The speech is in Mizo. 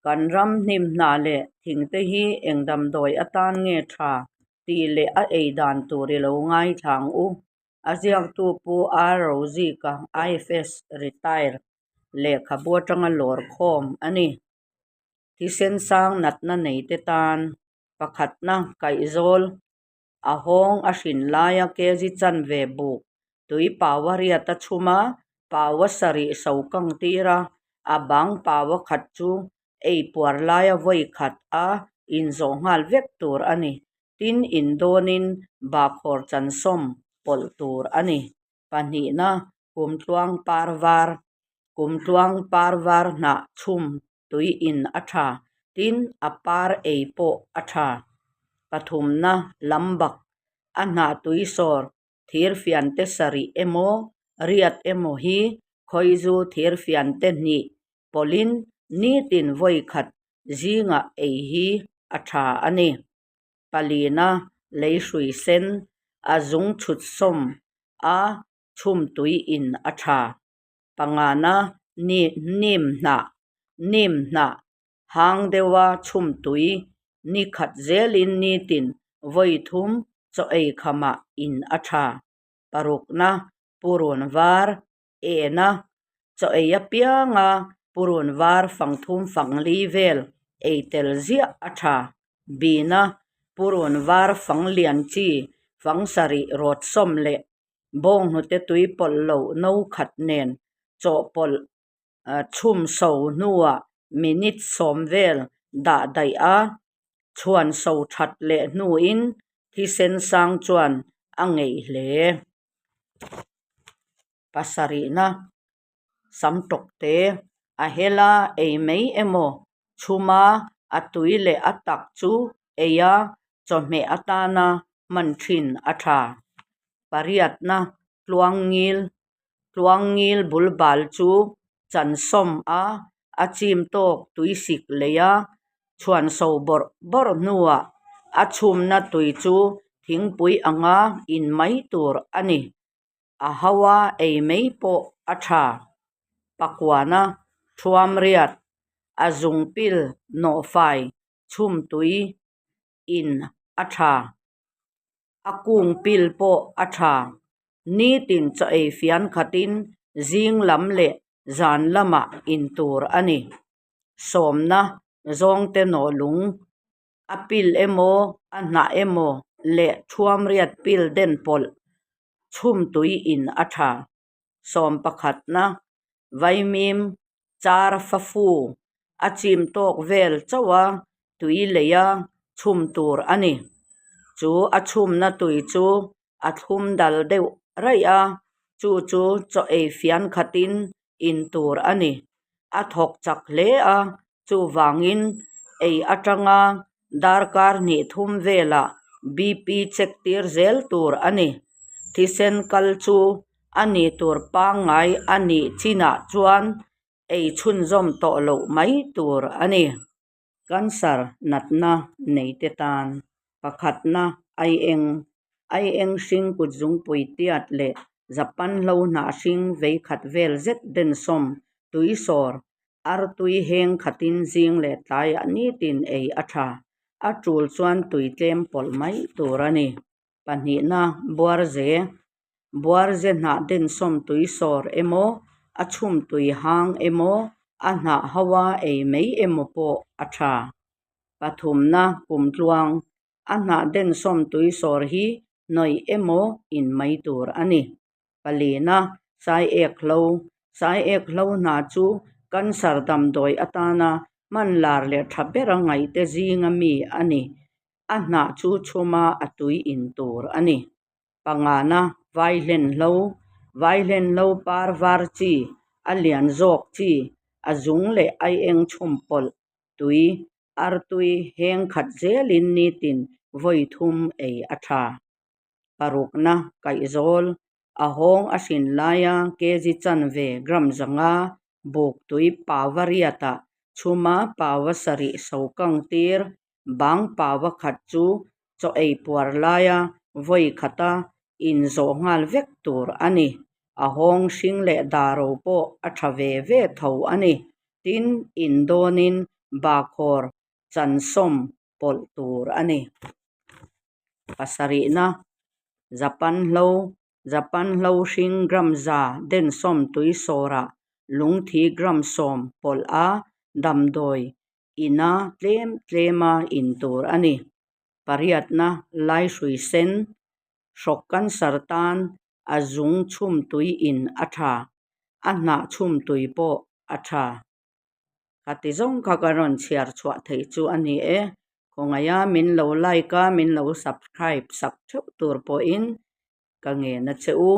Kan ram hnim hnah leh thingte hi eng damdawi atan nge tha tih leh a ei dan tur i lo ngaithla ang u. A ziaktu Pu R. Rozika, IFS, Retire, lehkhabu atanga lawr khawm a ni. Thisen sang natna neite tan pakhatna kaihzawl a hawng a hrin laia kg chanve buk tui paua riat a chhum a, paua sarih so kang tir a, a bang paua khat chu ei puar laia vawi khat a inzawh nghal vek tur a ni. Tin, in dawnin bahkhawr chansawm pawlh tur a ni. Pahnihna, kumtluang par var, kumtluang par var hnah chhum tui in a tha, tin a par ei pawh a tha. Pathumna, lambak, a hnah tui sawr thirfiante sarih emaw, riat emaw hi khawizu thirfiante hnih pawlhin nitin vawi khat zingah ei hi a tha a ni. Palina, lei hrui sen, a zung chhut sawm a chhum tui in a tha. Pangana, nim hnah, nim hnah hang deuha chhum tui ni khat zelin nitin vawi thum chaw ei khamah in a tha. Parukna, purun var, ena, chaw ei apianga purun var fang thum fang li vel ei tel ziah a tha. Bina, purun var fang lian chi fang sarih rawt sawm leh bawnghnute tui pawlh loh no khat nen chawhpawlh chhum so hnuah minute sawm vel dah daih a, chhuan so that leh hnuin thisen sang chuan a ngeih hle. Pasarihna sam tawk te a hela ei mai emaw chhuma a tui leh a tak chu ei a chawhmeh atana hman thin a tha. Pariatna tluangngil tluangngil bul bal chu chansawm a, a chim tawk tuisik lei a, chhuan so bawrh bawrh hnuah a chhumna tui chu thingpui anga in mai tur a ni. A haua ei mai pawh a tha. Pakuana thuam riat, a zung pil nawhfai chhum tui in a tha. A kung pil pawh a tha. Nitin chaw ei fian khatin zing lam leh zan lamah in tur a ni. Sawmna zawngte nawh lung a pil emaw a hnah emaw leh thuam riat pil den pawlh chhum tui in a tha. Sawm pakhatna vaimim char fafu a chim tawk vel chauh a tui lei a chhum tur a ni. Chu a chhumna tui chu a thlum dal deuh raih a, chu chu chaw ei fian khatin in tur a ni. A thawk chak hle a, chuvangin ei atanga darkar hnih thum velah BP check tir zel tur a ni. Thisen kal chu a ni tur pangngai a nih chinah chuan ei chhunzawm tawh loh mai tur a ni. Cancer natna neite tan pakhatna aieng, aieng hring kutzungpui tiat leh Japan hlo hnah hring vei khat vel zet densawm, tuisawr, artui heng khatin zing leh tlaiah nitin ei a tha. A tul chuan tui tlem pawlh mai tur a ni. Pahnihna, buarze, buarze hnah densawm tui sawr emaw, a chhum tui hang emaw, a hnah haua ei mai emaw pawh a tha. Pathumna, kumtluang, a hnah densawm tui sawr hi hnawih emaw in mai tur a ni. Palina, Saiek hlo, Saiek hlo hna chu cancer damdawi atana hman lar leh tha bera ngaihte zinga mi a ni. A hnah chu chhuma a tui in tur a ni. Pangana, Vaihlen hlo, Vaihlen hlo par var chi, a lian zawk chi, a zung leh aieng chhum pawlh, tui, artui heng khat zelin nitin vawi thum ei a tha. Parukna, Kaihzawl, a hawng a hrin laia kg chanve gram zanga buk tui paua riatah chhuma paua sarih so kang tir bang paua khat chu chaw ei puar laia vawi khata inzawh nghal vek tur a ni. A hawng hring leh daro pawh a tha ve ve tho a ni. Tin, in dawnin. Bahkhawr chansawm pawlh tur a ni. Pasarihna, Japan hlo, Japan hlo hring gram za densawm tui sawrah lungthi gram sawm pawlh a damdawi ina tlem tlema in tur a ni. Pariatna, Laihrui sen, hrawk cancer tan a zung chhum tui in a tha, a hnah chhum tui pawh a tha. Khati zawng kha ka rawn chhiar chhuah theih chu a ni e. Khawngaih a min lo like a, min lo subscribe sak theuh tur pawhin ka ngen a che u.